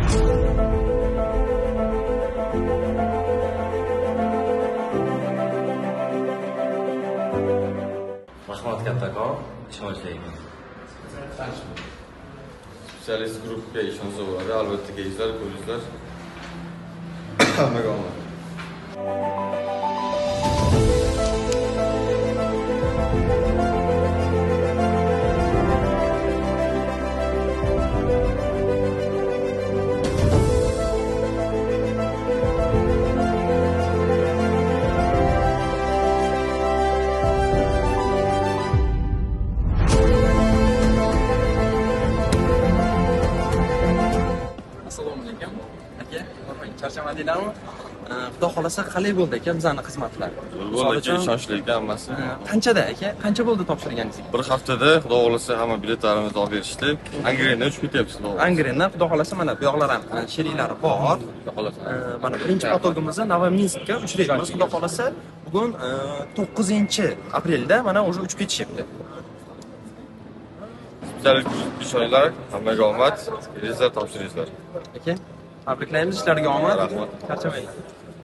Rahmat kattakon, ishonchli ekan. Specialist Groupga ishonsa bo'ladi. Albatta kelinglar, ko'ringlar. Hammaga omad. Assalomu alaykum. Aka, charchamadinglarmi? Xudo xolasa qalay bo'ldi aka bizani xizmatlar? Bo'ldi aka, ishonchli ekan hammasi. Qanchada aka? Qancha bo'ldi topshirganingizga? Bir haftada xudo xolasa hamma biletlarimizni olib berishdi. Angrendan uchib ketyapmiz xudo xolasa. Angrendan xudo xolasa mana bu yoqlar ham sheriklari bor. Xudo xolasa. Mana birinchi potogimizni Novominskga uchiryapmiz. Xudo xolasa bugun 9-aprelda mana уже uchib ketishyapti. Specialist ishoninglar, hammaga omad, kelinglar, topshiringlar. Aka, tabriklaymiz, ishlarga omad. Rahmat. Charchamanglar.